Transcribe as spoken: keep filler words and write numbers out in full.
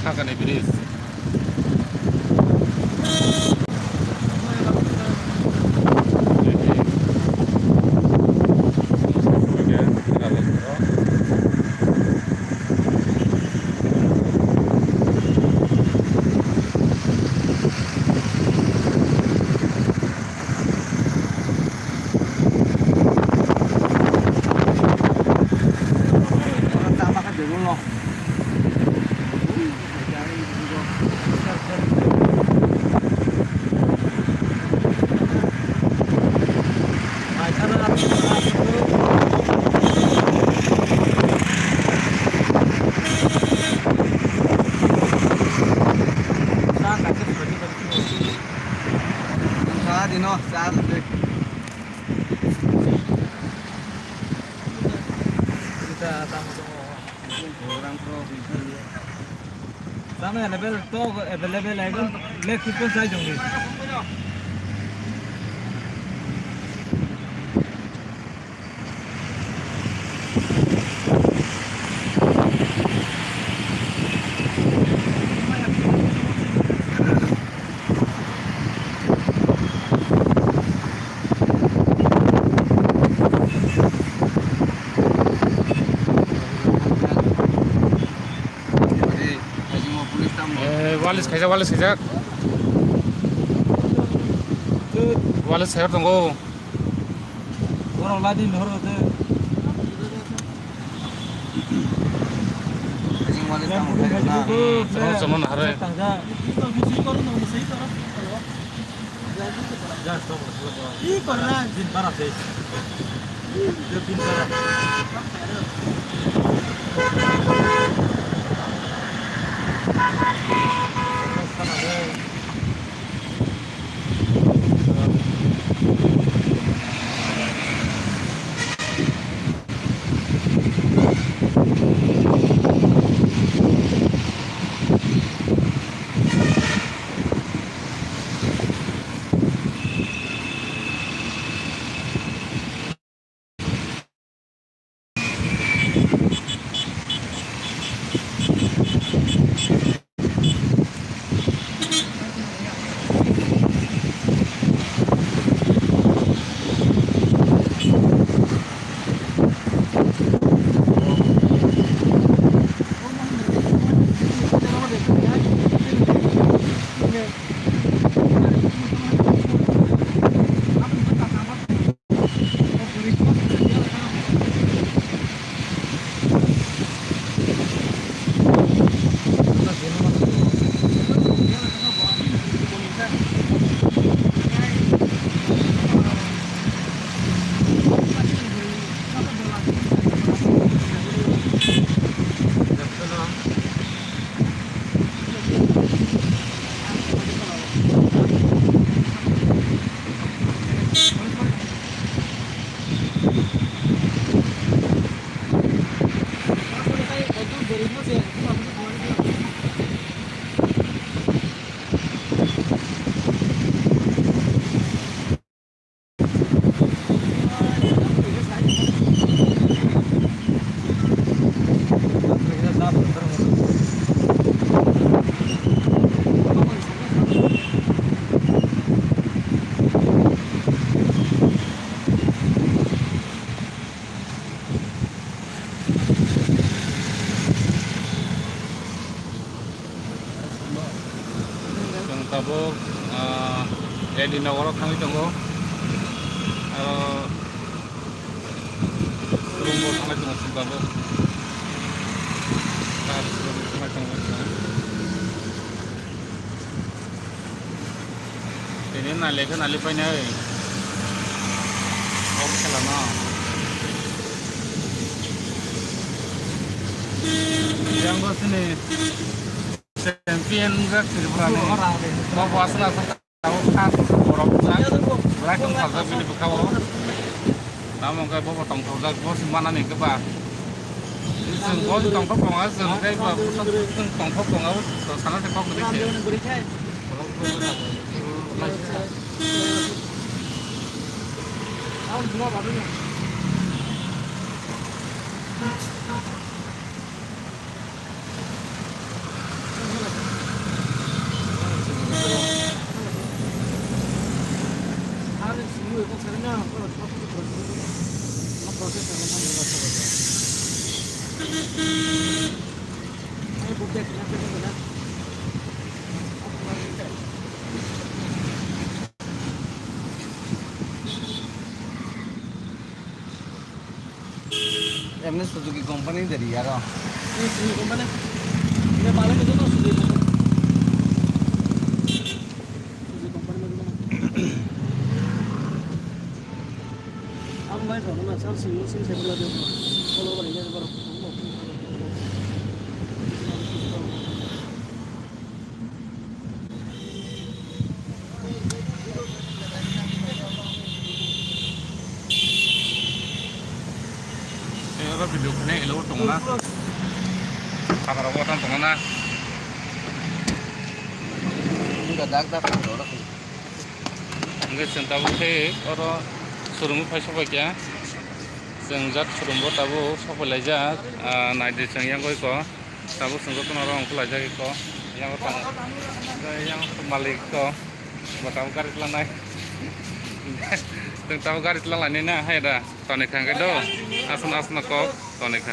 Hakani bridge. Sa dino, sa dino. Tamo available to, available available. Lek kupo sai jong ni. Eh, walis khaijak, walis khaijak. Walis khaijak tongo. Borok ladi loro de. Chama, chama nahare. Chwng tabuk, ah, A D Nagar o thangwi tongo. Aro room bo thanglai tongo chwng tabuk. Tar room thanglai tongo chwng. Tini nali khe nali painai. Kok khelano. Yang bo sini champion wngkha Tripura ni. Bo bo aswk aswk tabuk kha borok wngkha. Belai tongthokjak bini bwkha o. Tamo hwnkhe bo bo tongthokjak, bo se manani hwnkhe ba. Chwng bo se tongthok tongo, chwng tei ba chwng tongthok tongo, chwng sana se kok kwrwi se. Emni Suzuki company dari aro. Ini Suzuki company. Ini paling itu tuh Suzuki company. Suzuki company itu. Ang mai thono na sal sing sing se bula de. Follow bari ya baro. Oro video khwnai elo tongna. Khabar bo tang tongna. Wngkha dak dak oro. Hingke chwng tabuk khe oro showroom o phai sobai kha. Chwng jat showroom o tabuk sobai laijak. Ah, naidi chwng yang goi ko. Tabuk chwng jotono oro ongkhorlaijak eko. Yang tong, yang malik ko. Bo tabuk gari tlanai. Chwng tabuk gari tlanai na hai da. Toni kha hwnkhe do. Aswk aswk kok toni kha.